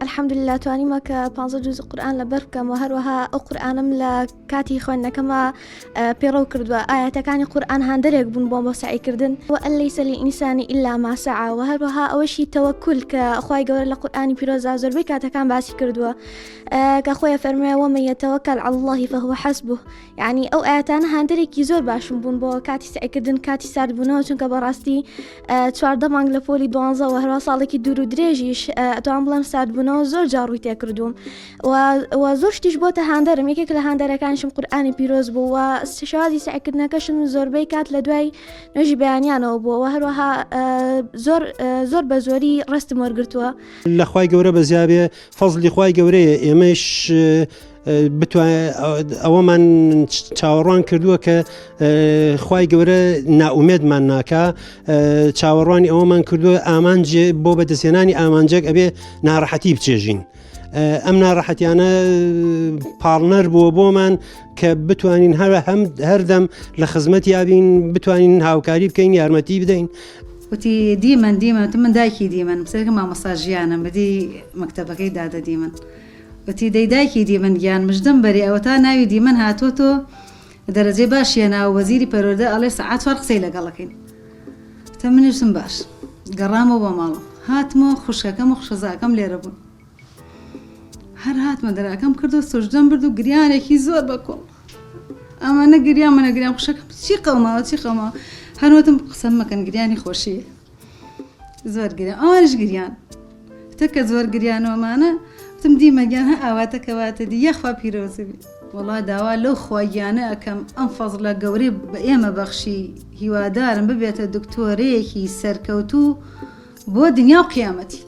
الحمدللە توانیمە کە پانزە جوز قورئان لەبەر بکەم و هەروەها ئەو قورئانم لە کاتی خوێندنەکەما پێڕەو کردووە ئایەتەکانی قورئان هاندەرێک بوون بۆم بۆ سەعیکردن وأن ليس للإنسان إلا ما سعى و هەروەها ئەوەشی تەوەکول کە خوای گەورە لە قورئانی پیرۆزدا زۆربەی کاتەکان باسی کردووە کە خۆی فەرمووێ ومن يتوکل على الله فهو حسبه یعنی ئەو ئاەتانە هاندەرێکی زۆر باشم بوون بۆ کاتی سعیکردن کاتی ساردبوونەوە چونکە بەڕاستی 14 مانگ لە پۆلی دوانزەوە هەروە ساڵێکی دوور و درێژیش ئەتوان بڵێم ساردبوونەوە زۆر جار ڕووی تێکردووم و زۆر شتیش بۆتە هاندەرم یەکێک لە هاندەرەکانشم قورئانی پیرۆز بوو و شێوازی سعیکردنەکەشم زۆربەی کات لە دوای نوێژی بەیانیانەوە بووە و هەروەها زۆر زۆر بە زۆری ڕستم وەرگتووە. لە خوای گەورە بەزیابێ فەزلی خوای گەورەیە ئێمەش ئەوەمان چاوەڕوان کردووە کە خوای گەورە ناومێدمان ناکا چاوەڕوانی ئەوەمان کردووە ئامانج بۆ بەدەستهێنانی ئامانجێک ئەبێ ناڕەحەتی بچێژین. ئەم ناڕەحەتیانە پاڵنەر بووە بۆمان کە بتوانین هەر هەم هەردەم لە خزمەتی یابین بتوانین هاوکاری بکەین یارمەتی بدەین. وتی دیمەن دیمەن وتم من دایکی دیمەنم سەیرکە مامۆستا ژیانم بدی مەکتەبەکەی دادە دیمەن وتی دەی دایکی دیمەن گیان مژدەم بەرێ ئەوەتا ناوی دیمەن هاتووە تۆ دەرەجەی باشی هێناوە وەزیری پەروەردە ئەڵێ سەعات چوار قسەی لەگەڵ ئەکەین وتم منیش وتم باش گەڕامەوە بۆ ماڵەوە هاتمەوە خوشکەکەم و خوشەزاکەم لێرە بوون هەر هاتمە دەراکەم کرد و سوژدەم برد و گریانێکی زۆر بە کوڵ ئەمانە گریان منە گریان خوشەکەم چی قەوماوە چی قەوماوە هەروەتم قسەم مەکەن گریانی خۆشی زۆر گریان ئەوانش گریان تەکە زۆر گریانەوەمانە وتم دیمە گیان هە ئاواتە کەواتە دی یاخوا پیرۆزبی وەڵا داوا لەو خوا گیانە ئەکەم ئەم فەزڵە گەورەی بە ئێمە بەخشی هیوادارم ببێتە دکتۆرەیەکی سەرکەوتوو بۆ دنیا و قیامەتی.